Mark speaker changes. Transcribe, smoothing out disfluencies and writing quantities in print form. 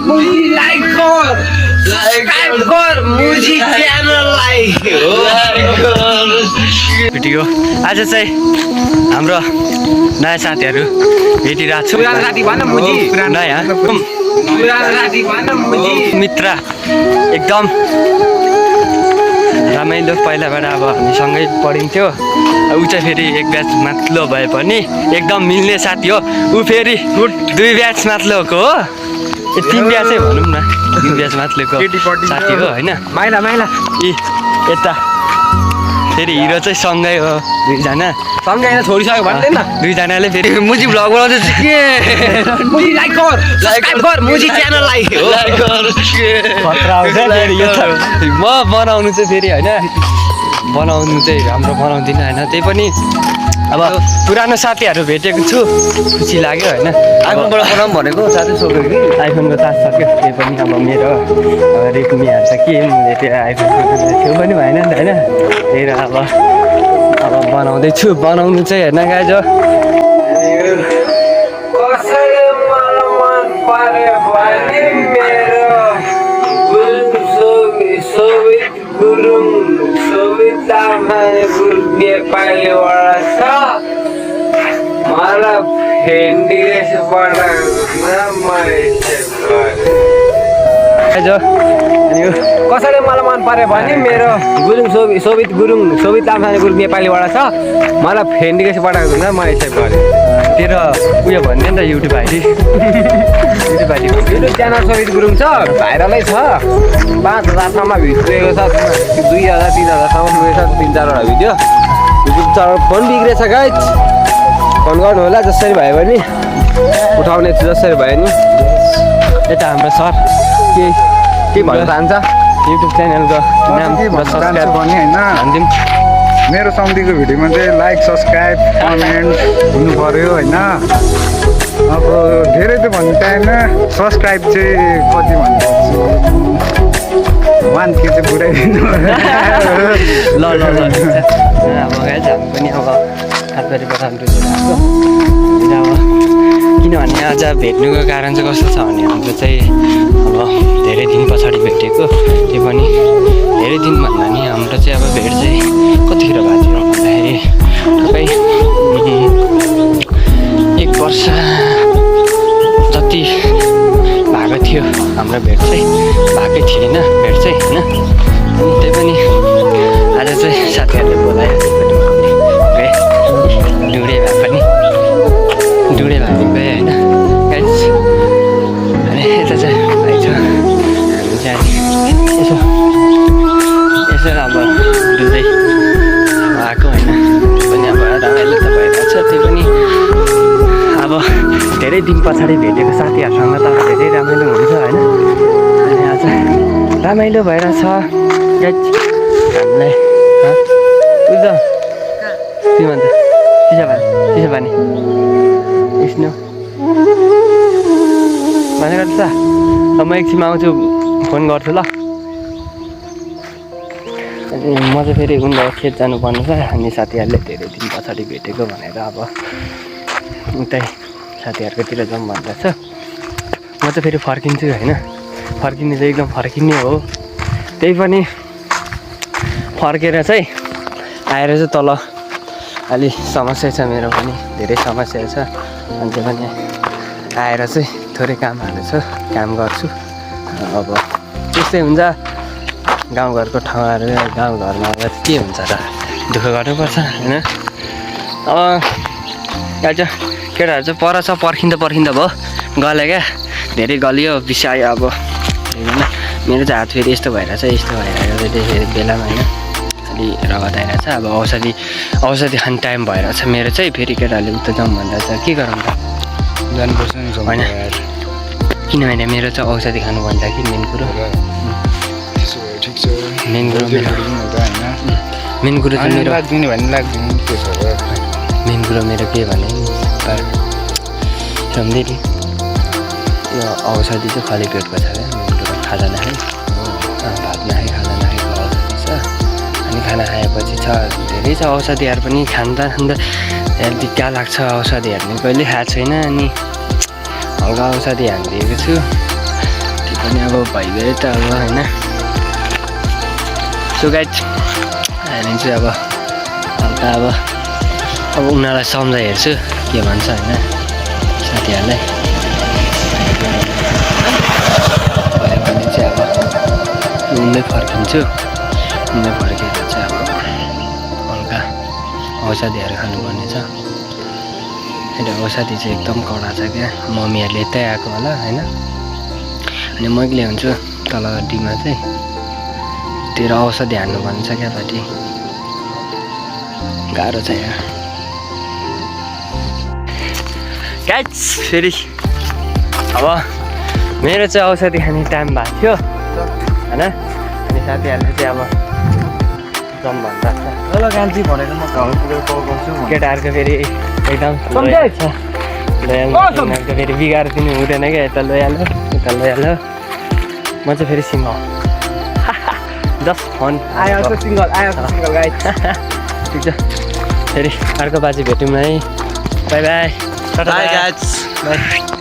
Speaker 1: मुझी लाइक कर सब्सक्राइब कर मुझी च्यानललाई
Speaker 2: भिडियो आज चाहिँ हाम्रो नयाँ साथीहरू भेटिरहेको छु।
Speaker 1: पुरानो साथी भन मुझी
Speaker 2: नयाँ
Speaker 1: पुरानो साथी भन मुझी
Speaker 2: मित्र एकदम रमाइलो। पहिलाबाट अब हामी सँगै पढिन्थ्यो। ऊ चाहिँ फेरि एक ब्याच माथिल्लो भए पनि एकदम मिल्ने साथी हो। ऊ फेरि 2 ब्याच माथिल्लोको हो। 3 ब्याचै भनौँ न, 3 ब्याच माथिल्लोको साथी हो होइन।
Speaker 1: माइला माइला
Speaker 2: यता फेरि हिरो चाहिँ सँगै हो 2 जना।
Speaker 1: सँगै छोडिसक्यो भन्दैन
Speaker 2: 2 जनाले फेरि मुजी भ्लग बनाउँदैछ के
Speaker 1: मुझी लाइक कर सब्सक्राइब कर मुझी च्यानललाई
Speaker 2: खतरा आउँछ फेरि यो त म बनाउनु चाहिँ फेरि होइन बनाउनु चाहिँ राम्रो बनाउँदिनँ होइन। त्यही पनि अब पुरानो साथीहरू भेटेको छु, खुसी लाग्यो होइन।
Speaker 1: आइफोनबाट बनाऊँ भनेको साथी सोध्यो कि
Speaker 2: आइफोनको चार्ज सक्यो। त्यही पनि अब मेरो रेडमीहरू त के मैले त्यो आइफोनको थियो पनि भएन नि त होइन। त्यही र अब बनाउँदैछु। बनाउनु चाहिँ हेर्न गाइज
Speaker 1: कसैले मलाई मन पर्यो भने मेरो सोभित गुरुङ सोभित लामा नेपालीबाट छ मलाई फेन्डिएसबाट
Speaker 2: अनि
Speaker 1: कसैले मलाई मन पर्यो भने मेरो सोभित गुरुङ सोभित लामा गुरुङ नेपालीबाट छ मलाई फेन्डिएसबाट हुन म एक्सेप्ट गरेँ।
Speaker 2: तेरो उयो भन्ने नि त YouTube ID
Speaker 1: YouTube channel Sobhit Gurung छ, भाइरलै छ। 5,000सम्म भ्युज पुगेको छ, 2,000 3,000सम्म पुगेको छ 3-4वटा भिडियो। युट्युब चैनल फोन बिग्रेछ गाइज, फोन गर्नु होला जसरी भयो भने उठाउने छु जसरी भयो नि।
Speaker 2: यता हाम्रो सर
Speaker 1: के भन्न चाहन्छ
Speaker 2: युट्युब च्यानलको नाम र सब्सक्राइब
Speaker 3: भन्ने होइन।
Speaker 2: भनिदिउँ।
Speaker 3: मेरो सम्धिको भिडियोमा चाहिँ लाइक सब्सक्राइब कमेन्ट हुनु पऱ्यो होइन। अब धेरै त भन्नु चाहिएन, सब्सक्राइब चाहिँ कति भन्नुपर्छ 1K चाहिँ पुऱ्याइदिनु।
Speaker 2: ल अब गाइज हामी पनि अब हातबारीबाट हाम्रो अब किनभने आज भेट्नुको कारण चाहिँ कस्तो छ भने हाम्रो चाहिँ अब धेरै दिन पछाडि भेटेको। त्यो पनि धेरै दिन भन्दा नि हाम्रो चाहिँ अब भेट चाहिँ कतिखेर भएको थियो भन्दाखेरि तपाईँ 1 वर्ष जति भएको थियो हाम्रो भेट चाहिँ। भएकै थिएन भेट चाहिँ होइन। अनि त्यही पनि आज चाहिँ साथीहरूले बोलायो। गएँ डुडे भए पनि गएँ होइन गाइज। अनि यता चाहिँ भाइ छ, हामी चाहिँ यसो अब डुल्दै आएको होइन। पनि अब रमाइलो त भइरहेको छ। त्यही पनि अब धेरै दिन पछाडि भेटेको साथीहरूसँग त धेरै रमाइलो हुन्छ होइन। अनि आज रमाइलो भइरहेछ गाइज हामीलाई। बुझ्छ के भन्छ चिसो पानी स्नो भनेको त अब म एकछिनमा आउँछु, फोन गर्छु ल। अनि म चाहिँ फेरि उनीहरू खेत जानुपर्ने छ। हामी साथीहरूले धेरै दिन पछाडि भेटेको भनेर अब उतै साथीहरूकोतिर जाउँ भन्दैछ। म चाहिँ फेरि फर्किन्छु होइन। फर्किने चाहिँ एकदम फर्किने हो। त्यही पनि फर्केर चाहिँ आएर चाहिँ तल अलि समस्या छ, मेरो पनि धेरै समस्या छ। अनि त्यो पनि आएर चाहिँ थोरै कामहरू छ, काम गर्छु। अब त्यस्तै हुन्छ गाउँघरको ठाउँहरू। गाउँघरमा अब के हुन्छ र, दुःख गर्नुपर्छ होइन। अब यहाँ चाहिँ केटाहरू चाहिँ पर छ, पर्खिँदा भयो गल्यो क्या, धेरै गलियो बिसायो। अब मेरो चाहिँ हात फेरि यस्तो भइरहेछ फेरि बेलामा होइन अलि रगत आइरहेछ। अब औषधि खाने टाइम भइरहेछ मेरो चाहिँ। फेरि केटाहरूले उता जाउँ भन्दैछ, के गरौँ त
Speaker 3: जानुपर्छ नि
Speaker 2: होइन। किनभने मेरो चाहिँ औषधि खानु भन्छ कि मेन कुरो।
Speaker 3: ठिक छ
Speaker 2: मेन कुरो
Speaker 3: होइन।
Speaker 2: मेन कुरो चाहिँ मेरो
Speaker 3: लाग्दिने भने लाग्दिने त्यसो भए
Speaker 2: मेन कुरो मेरो के भने सम्झे नि यो औषधि चाहिँ खाली पेटको छ क्या। मेन कुरो खाजा नखाइ भात नखाइ खाजा नखाएको औषधि छ। अनि खाना खाएपछि छ धेरै छ औषधिहरू पनि खाँदा दिक्क लाग्छ। औषधिहरू पनि कहिले खाएको छैन। अनि हल्का औषधि हानिदिएको छु त्यो पनि अब भइगयो त अब होइन सो गाइज हामी चाहिँ अब हल्का अब उनीहरूलाई सम्झाइ हेर्छु के भन्छ होइन साथीहरूलाई भयो भने चाहिँ अब उनै फर्किन्छु उनै फर्केर चाहिँ अब हल्का औषधिहरू खानुपर्ने छ त्यो औषधि चाहिँ एकदम कडा छ क्या मम्मीहरूले त्यही आएको होला होइन अनि म एक्लै हुन्छु तल हड्डीमा चाहिँ तेरो औषधि हान्नुपर्ने छ क्या पार्टी गाह्रो छ यहाँ गाइज फेरि अब मेरो चाहिँ औषधि खाने टाइम भएको थियो होइन अनि साथीहरूले चाहिँ अब जम भन्छ
Speaker 3: ल गान्ची भनेर म घर पुगेर कल गर्छु
Speaker 2: केटाहरूको फेरि एकदम उनीहरूको फेरि बिगारिदिनु हुँदैन क्या यता लोयाल म चाहिँ फेरि सिङ्गल जस्ट फन
Speaker 1: आयो सिङ्गल गाइज
Speaker 2: ठिक छ फेरि अर्को बाजी भेटौँ है by by
Speaker 1: by guys
Speaker 2: by